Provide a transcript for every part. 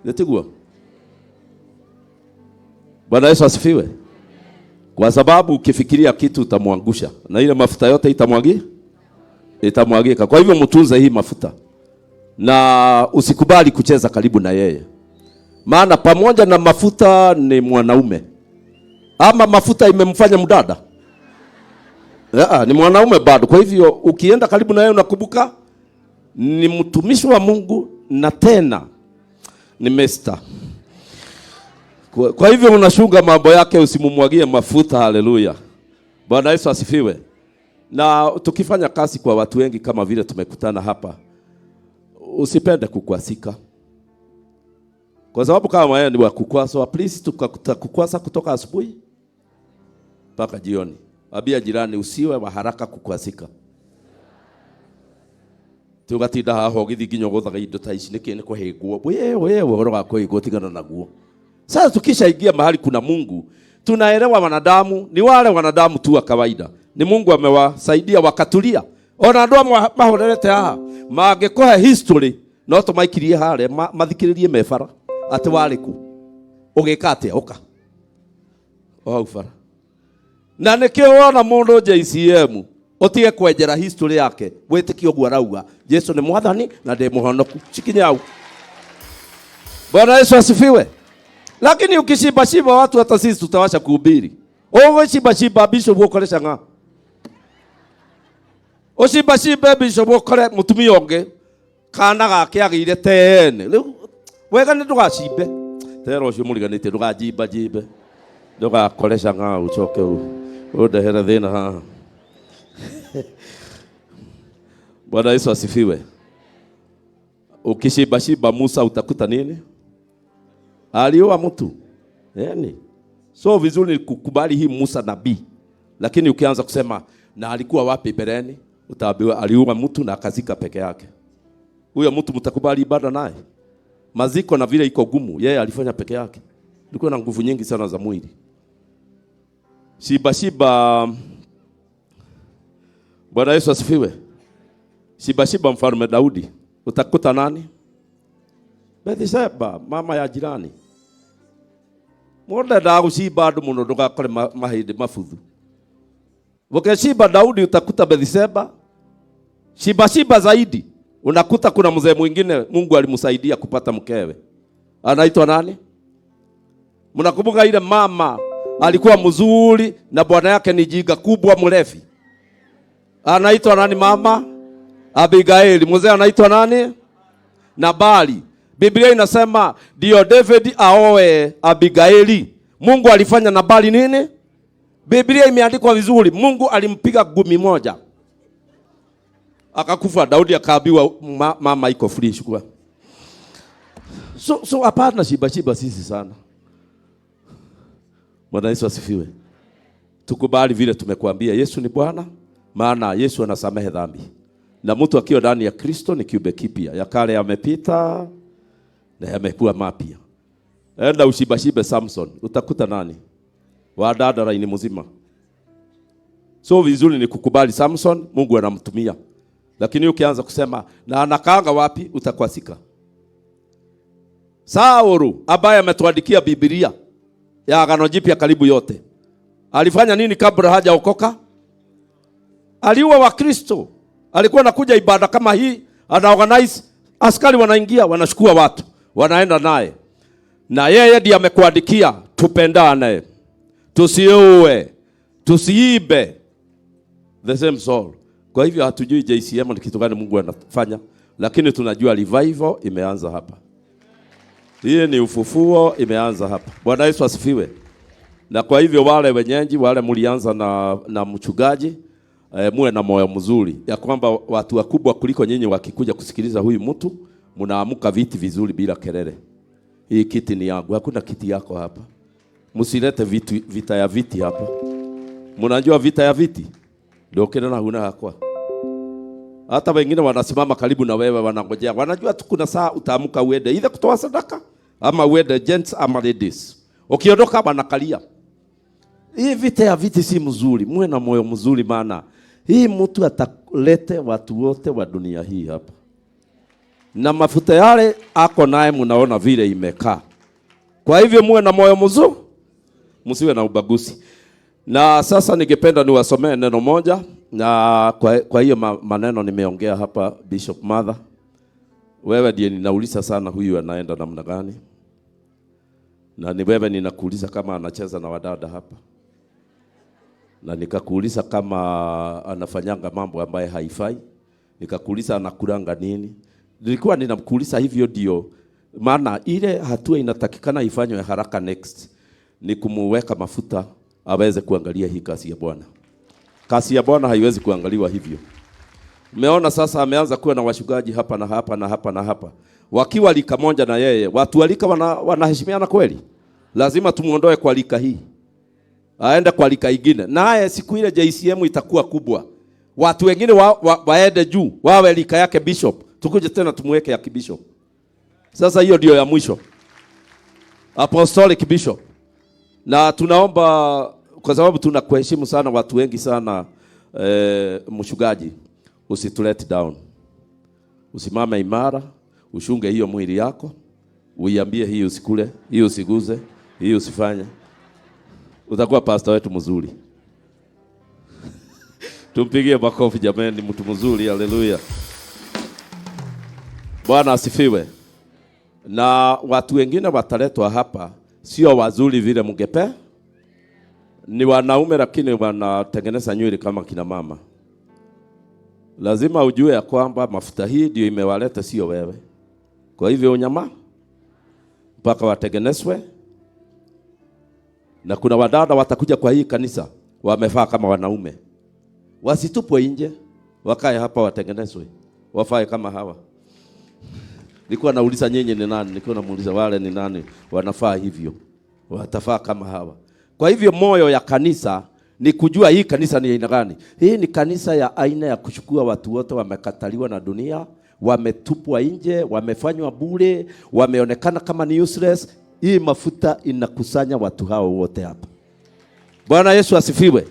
Nitiguo. Bwana Yesu asifiwe. Kwa sababu ukifikiria kitu utamwangusha na ile mafuta yote itamwagika. Kwa hivyo mtunze hii mafuta na usikubali kucheza karibu na yeye, maana pamoja na mafuta ni mwanaume, ama mafuta imemfanya mdada. Ni mwanaume bado. Kwa hivyo ukienda karibu na yeye unakumbuka ni mtumishi wa Mungu na tena ni mesta. Kwa hivyo unashunga mambo yake, usimumwagie mafuta. Haleluya, Bwana Yesu asifiwe. Na tukifanya kazi kwa watu wengi kama vile tumekutana hapa, usipende kukwasika, kwa sababu kama wewe ni wa kukwaswa, please tukakukwasa kutoka asubuhi mpaka jioni. Ambia jirani usiwe wa haraka kukwasika. Tugatinda haha ũgĩthiĩ nginya ũgũthaga indo ta ici nĩkĩ nĩ kũhĩngwo wewe ũhoro wa kũhĩngwo tigana naguo. Sasa tukishaingia mahali kuna Mungu, tunaelewa wanadamu ni wale wanadamu tu wa kawaida, ni Mungu amewasaidia wakatulia. Ona andũ amwe mahorerete haha mangĩkũhe history no tũmaikirie harĩa mathikĩrĩrie me bara atĩ warĩ kũ ũgĩka atĩa ũka o hau bara. Na nĩkĩo wona mũndũ JCM ũtige kwenjera history yake, wĩtĩkie ũguo arauga Jesu ni mwathani na ndĩ mũhonoku. Cikinye hau. Bwana Yesu asifiwe. Lakini ukishiba shiba watu, hata sisi tutawasha kuhubiri. Ũgũciba shiba bishop ũkore cang'a. Ũciba shibe bishop ũkore mũtumia ũngĩ kana gake agĩire tene. Rĩu wega nĩ ndũgacimbe. Tera ũcio mũriganĩtie ndũgajimba jimbe. Ndũgakore cang'a ũcoke ũndehere thĩna haha. Bwana Yesu asifiwe. Ukishiba shiba Musa utakuta nini? Alioa mtu. Yani. So vizuri kukubali hii Musa nabii. Lakini ukianza kusema na alikuwa wapi mbeleni, utaambiwa aliua mtu na akazika peke yake. Huyo mtu mtakubali ibada naye? Maziko na vile iko gumu, yeye alifanya peke yake. Alikuwa na nguvu nyingi sana za mwili. Shiba shiba. Bwana Yesu asifiwe. Shiba shiba mfalme Daudi, utakuta nani? Bathsheba, mama ya jirani. Mũndũ endaga gũcimba andũ mũno ndũgakore mahĩndĩ mabuthu. Ukishiba Daudi utakuta Bathsheba. Shiba shiba zaidi unakuta kuna mzee mwingine Mungu alimsaidia kupata mkewe. Anaitwa nani? Mnakumbuka ile mama alikuwa mzuri na bwana yake ni jiga kubwa mrefi. Anaitwa nani mama? Abigaili. Mzee anaitwa nani? Nabali. Biblia inasema ndio David aoe Abigaili. Mungu alifanya Nabali nini? Biblia imeandikwa vizuri. Mungu alimpiga gumi moja akakufa. Daudi akaambiwa mama iko free, chukua. So hapana shiba shiba sisi sana. Bwana Yesu asifiwe. Tukubali vile tumekuambia Yesu ni Bwana, maana Yesu anasamehe dhambi. Na mtu akiwa ndani ya Kristo ni kiumbe kipya. Ya kale yamepita na yamekuwa mapya. Enda ushibashibe Samson, utakuta nani? Wa dada laini mzima. So vizuri ni kukubali Samson, Mungu anamtumia. Lakini ukianza kusema na anakaanga wapi, utakwasika. Saulu ambaye ametuandikia Biblia ya Agano Jipya karibu yote, alifanya nini kabla hajaokoka? Aliua Wakristo. Alikuwa anakuja ibada kama hii, ana organize askari wanaingia, wanachukua watu, wanaenda naye. Na yeye ndiye amekuandikia tupendane, tusiue, tusiibe. The same soul. Kwa hivyo hatujui JCM ni kitu gani Mungu anafanya, lakini tunajua revival imeanza hapa. Hii ni ufufuo imeanza hapa. Bwana Yesu asifiwe. Na kwa hivyo wale wenyeji, wale mlianza na mchungaji, muwe na moyo mzuri ya kwamba watu wakubwa kuliko nyinyi wakikuja kusikiliza huyu mtu, mnaamuka viti vizuri bila kelele. Hii kiti ni yangu, hakuna kiti yako hapa. Msilete vita ya viti hapa. Mnajua vita ya viti? Ndio kile na huna hakwa. Hata wengine wanasimama karibu na wewe wanangojea. Wanajua tu kuna saa utaamka uende either kutoa sadaka ama uende gents ama ladies. Ukiondoka wanakalia. Hii vita ya viti si mzuri. Muwe na moyo mzuri, maana hii mtu atalete watu wote wa dunia hii hapa. Na mafuta yale ako naye mnaona vile imekaa. Kwa hivyo muwe na moyo mzuri, msiwe na ubaguzi. Na sasa ningependa niwasomee neno moja, na kwa hiyo maneno nimeongea hapa. Bishop Mother, wewe ndiye ninauliza sana huyu anaenda namna gani? Na ni wewe ninakuuliza kama anacheza na wadada hapa. Na nikakuuliza kama anafanyanga mambo ambaye haifai. Nikakuuliza anakulanga nini. Nilikuwa ninakuuliza hivyo ndio maana ile hatua inatakikana ifanywe haraka next ni kumuweka mafuta aweze kuangalia hii kazi ya Bwana. Kazi ya Bwana haiwezi kuangaliwa hivyo. Umeona sasa ameanza kuwa na washugaji hapa na hapa na hapa na hapa. Wakiwa lika moja na yeye, watu wa lika wanaheshimiana kweli? Lazima tumuondoe kwa lika hii, aende kwa lika ingine. Naye siku ile JCM itakuwa kubwa, watu wengine waende juu, wawe lika yake bishop, tukuje tena tumuweke ya kibishop. Sasa hiyo ndio ya mwisho, apostolic bishop. Na tunaomba kwa sababu tunakuheshimu sana watu wengi sana, mshugaji, usitulet down. Usimame imara, ushunge hiyo mwili yako, uiambie hii usikule, hii usiguze, hii usifanye. Utakuwa pastor wetu mzuri. Tumpigie makofi jameni, mtu mzuri, haleluya. Bwana asifiwe. Na watu wengine wataletwa hapa, sio wazuri vile mngepe. Ni wanaume lakini wanatengeneza nywele kama kina mama. Lazima ujue ya kwamba mafuta hii ndio imewaleta, sio wewe. Kwa hivyo unyama mpaka watengenezwe. Na kuna wadada watakuja kwa hii kanisa wamevaa kama wanaume, wasitupwe nje, wakae hapa watengenezwe, wafae kama hawa. Nilikuwa nauliza nyinyi ni nani, nilikuwa namuuliza wale ni nani wanafaa hivyo, watafaa kama hawa. Kwa hivyo moyo ya kanisa ni kujua hii kanisa ni aina gani. Hii ni kanisa ya aina ya kuchukua watu wote wamekataliwa na dunia, wametupwa nje, wamefanywa bure, wameonekana kama ni useless. Hii mafuta inakusanya watu hao wote hapa. Bwana Yesu asifiwe.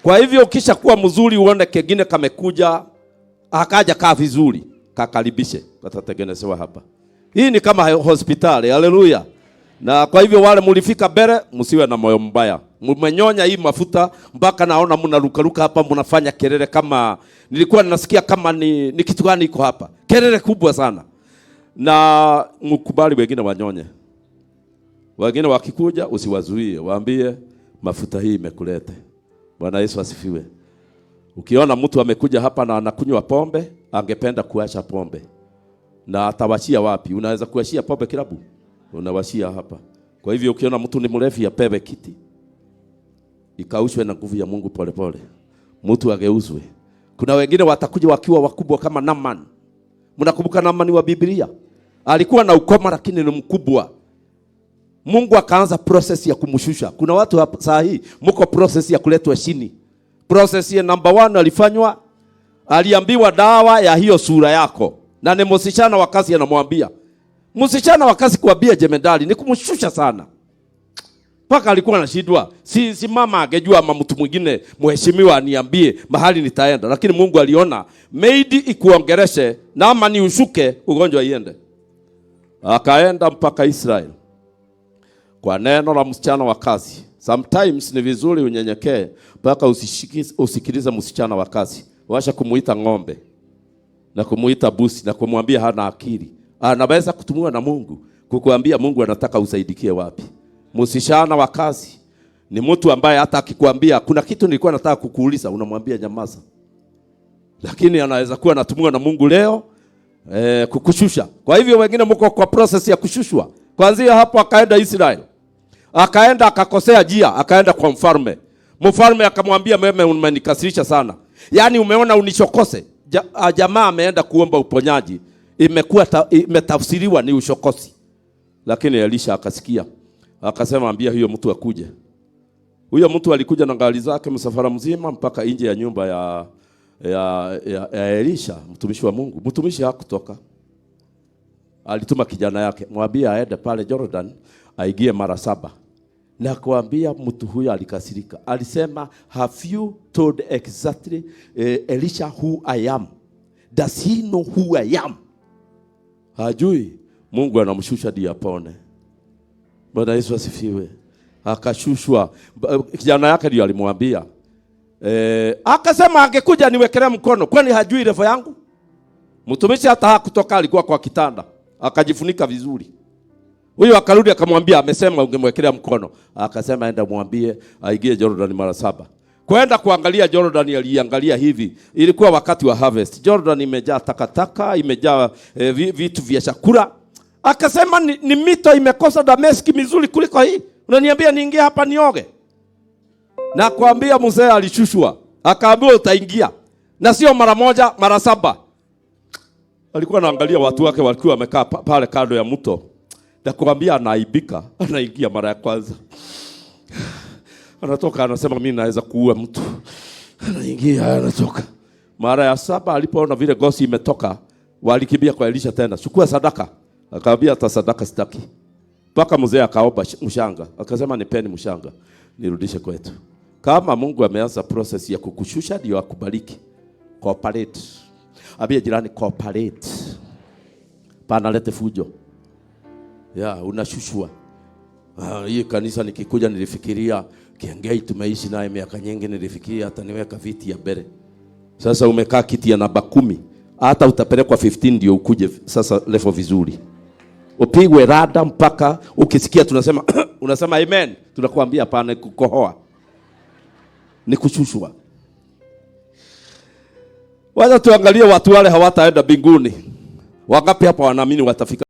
Kwa hivyo ukisha kuwa mzuri uone kengine kamekuja, akaja kaa vizuri, kakaribishe, katatengenezewa hapa. Hii ni kama hospitali, haleluya. Na kwa hivyo wale mulifika mbele, msiwe na moyo mbaya. Mmenyonya hii mafuta mpaka naona mnarukaruka hapa, mnafanya kelele kama nilikuwa nasikia kama ni kitu gani iko hapa. Kelele kubwa sana. Na mkubali wengine wanyonye. Wengine wakikuja usiwazuie, waambie mafuta hii imekuleta. Bwana Yesu asifiwe. Ukiona mtu amekuja hapa na anakunywa pombe, angependa kuacha pombe. Na atawashia wapi? Unaweza kuashia pombe kilabu? Unawashia hapa. Kwa hivyo ukiona mtu ni mlevi apewe kiti, ikaushwe na nguvu ya Mungu pole pole. Mtu ageuzwe. Kuna wengine watakuja wakiwa wakubwa kama Naaman. Mnakumbuka Naaman wa Biblia? Alikuwa na ukoma lakini ni mkubwa. Mungu akaanza process ya kumshusha. Kuna watu hapa saa hii mko process ya kuletwa chini. Process ya number 1 alifanywa, aliambiwa dawa ya hiyo sura yako. Na ni msichana wa kazi anamwambia. Msichana wa kazi kuambia jemedali ni kumshusha sana. Paka alikuwa anashindwa. Si mama angejua ama mtu mwingine mheshimiwa aniambie mahali nitaenda. Lakini Mungu aliona maidi ikuongereshe na ama ni ushuke ugonjwa iende. Akaenda mpaka Israel. Kwa neno la msichana wa kazi. Sometimes ni vizuri unyenyekee mpaka usikilize msichana wa kazi. Washa kumuita ng'ombe na kumuita busi na kumwambia hana akili. Anaweza kutumiwa na Mungu kukuambia Mungu anataka usaidikie wapi. Msichana wa kazi ni mtu ambaye hata akikwambia kuna kitu nilikuwa nataka kukuuliza, unamwambia nyamaza. Lakini anaweza kuwa anatumiwa na Mungu leo kukushusha. Kwa hivyo wengine mko kwa process ya kushushwa. Kuanzia hapo akaenda Israel. Akaenda akakosea njia, akaenda kwa mfalme. Mfalme akamwambia mimi umenikasirisha sana. Yaani umeona unishokose. Jamaa ameenda kuomba uponyaji. Imekuwa imetafsiriwa ni ushokosi. Lakini Elisha akasikia. Akasema ambia huyo mtu akuje. Huyo mtu alikuja na gari zake msafara mzima mpaka nje ya nyumba ya Elisha, mtumishi wa Mungu. Mtumishi hakutoka. Alituma kijana yake, mwambie aende pale Jordan aingie mara 7. Na kuambia mtu huyo alikasirika. Alisema, have you told exactly Elisha who I am? Does he know who I am? Hajui Mungu anamshusha ndiye apone. Bwana Yesu asifiwe. Akashushwa. Kijana yake ndio alimwambia. Akasema angekuja niwekelee mkono, kwani hajui level yangu? Mtumishi hata hakutoka, alikuwa kwa kitanda, akajifunika vizuri. Huyo akarudi akamwambia, amesema ungemwekelea mkono. Akasema enda mwambie aingie Jordan mara 7. Kwenda kuangalia Jordan, aliangalia hivi, ilikuwa wakati wa harvest. Jordan imejaa takataka, imejaa vitu vya chakula. Akasema ni mito imekosa dameski mizuri kuliko hii. Unaniambia niingie hapa nioge? Na kuambia mzee alishushwa, akaambiwa utaingia. Na sio mara moja, mara 7. Alikuwa anaangalia watu wake walikuwa wamekaa pale kando ya mto. Na kuambia anaaibika, anaingia mara ya kwanza. Anatoka anasema mimi naweza kuua mtu. Anaingia anatoka. Mara ya 7 alipoona vile gosi imetoka, walikimbia kwa Elisha tena. Chukua sadaka. Akamwambia hata sadaka sitaki. Mpaka mzee akaomba mshanga. Akasema nipeni mshanga nirudishe kwetu. Kama Mungu ameanza process ya kukushusha ndio akubariki. Cooperate. Ambia jirani cooperate. Pana lete fujo. Ya, unashushwa. Hii kanisa nikikuja nilifikiria Kiengei tumeishi naye miaka nyingi, nilifikiria hata niweka viti ya mbele. Sasa umekaa kiti ya namba 10, hata utapelekwa 15 ndio ukuje sasa level vizuri. Upigwe rada mpaka ukisikia tunasema unasema amen, tunakuambia hapana, kukohoa. Ni kushushwa. Wacha tuangalie watu wale hawataenda mbinguni. Wangapi hapa wanaamini watafika?